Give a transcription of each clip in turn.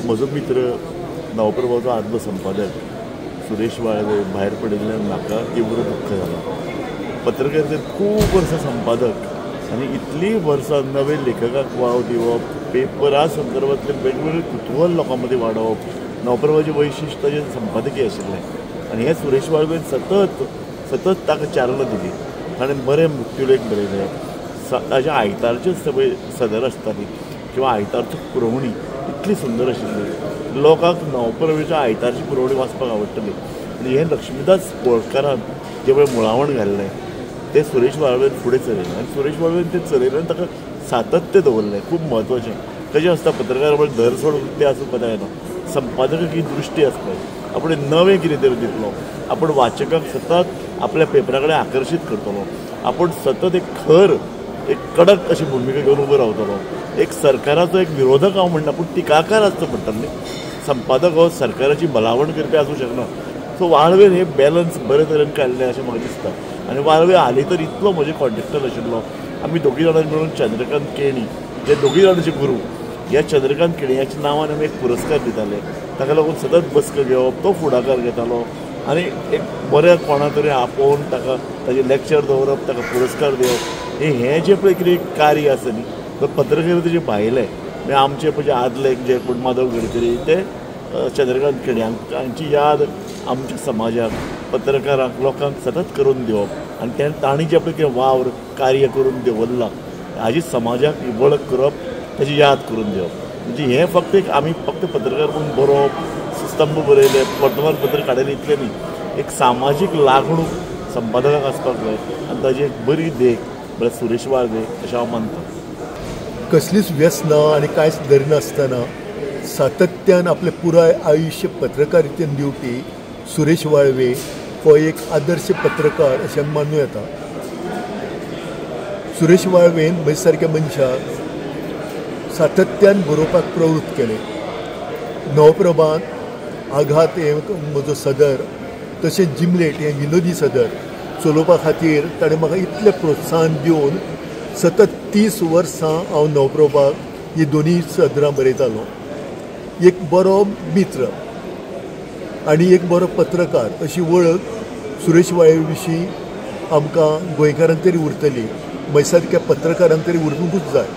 म्हजो मित्र नवप्रभाचो आदलो संपादक सुरेश वाळवे भायर पडिल्ल्यान म्हाका तीव्र दुख्ख जालां. पत्रकारितेत खूब वर्सां संपादक आनी इतलीं वर्सां नवे लेखकाक वाव दिवप, पेपरा संदर्भांतलें वेगवेगळे कुतूहल लोकां मदीं वाडोवप, नवप्रभाचें वैशिश्ट ताजें संपादकीय आशिल्लें. आनी हें सुरेश वाळवेन सतत सतत ताका चालना दिली. ताणें बरें मृत्युलेख बरयले. ताज्या आयतारच्यो सगळे सदर आसताली किंवा आयतारची पुरवणी इतली सुंदर आशिल्ली, लोकांक नवप्रभेच्या आयतारची पुरवणी वाचपाक आवडटली. आनी हें लक्ष्मीदास बोरकारान जें पळय मुळावण घाल्लें तें सुरेश वाळवेन फुडें चलयलें आनी सुरेश वाळवेन तें चलयलें आनी ताका सातत्य दवरलें. खूब म्हत्वाचें. कशें आसता पत्रकार म्हळ्यार धरसोड तें आसूंक जायना, संपादकाक ही दृश्टी आसता, आपण नवें कितें तरी दितलो, आपण वाचकांक सतत आपल्या पेपरा कडेन आकर्शीत करतलो, आपण सतत एक खर एक कडक अशी भुमिका घेवन उबो रावतलो. एक सरकाराचो एक विरोधक हांव म्हणना, पूण टिकाकार आसचो पडटलो न्ही. संपादक हो सरकाराची भलावण करपी आसूं शकना. सो वाळवेन हे बॅलन्स बरे तरेन काडलें अशें म्हाका दिसता. आनी वाळवे हालीं तर इतलो म्हजे कॉन्टेक्टर आशिल्लो, आमी दोगी जाणां मेळून चंद्रकांत केणी जे दोगी जाणांचे गुरू, ह्या चंद्रकांत केणयाच्या नांवान आमी एक पुरस्कार दिताले. ताका लागून सतत बसका घेवप, तो फुडाकार घेतालो आनी एक बऱ्या कोणा तरी आपोवन ताका ताजें लॅक्चर दवरप, ताका पुरस्कार दिवप, हें जें पळय कितें कार्य आसा न्ही तो पत्रकारितेचें भायलें. म्हणजे आमचे पळय आदले जे कोण माधव गडकरी ते चंद्रकांत केणी हांची याद आमच्या समाजाक, पत्रकारांक, लोकांक सतत करून दिवप आनी तांणी जें पळय कितें वावर कार्य करून दवरलां हाजी समाजाक वळख करप, ताची याद करून दिवप. म्हणजे हें फक्त एक आमी फक्त पत्रकार म्हणून बरोवप, स्तंभ बरयले, वर्तमानपत्र काडलें इतलें न्ही, एक सामाजीक लागणूक संपादकाक आसपाक जाय आनी ताजी एक बरी देख म्हळ्यार सुरेश वाळवे अशें हांव मानतां. कसलीच व्यसनां आनी कांयच धरिनासतना सातत्यान आपलें पुराय आयुश्य पत्रकारितेन दिवपी सुरेश वाळवे हो एक आदर्श पत्रकार अशें मानूं येता. सुरेश वाळवेन म्हजे सारक्या मनशाक सातत्यान बरोवपाक प्रवृत्त केलें. नवप्रभात आघात हें म्हजो सदर, तशेंच जिमलेट हें विनोदी सदर चलोवपा खातीर ताणें म्हाका इतलें प्रोत्साहन दिवन सतत 30 वर्सां हांव नवप्रभाक ही दोनूय सदरां बरयतालो. एक बरो मित्र आनी एक बरो पत्रकार अशी वळख सुरेश वाळवे विशीं आमकां गोंयकारांक तरी उरतली, म्हज्या सारक्या पत्रकारांक तरी उरूंकूच जाय.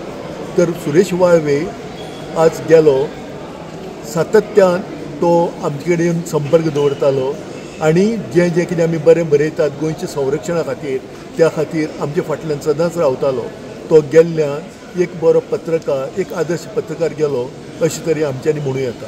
तर सुरेश वाळवे आज गेलो, सातत्यान तो आमचे कडेन संपर्क दवरतालो आनी जें जें कितें आमी बरें बरयतात गोंयच्या संरक्षणा खातीर त्या खातीर आमचे फाटल्यान सदांच रावतालो. तो गेल्ल्यान एक बरो पत्रकार, एक आदर्श पत्रकार गेलो अशें तरी आमच्यांनी म्हणूं येता.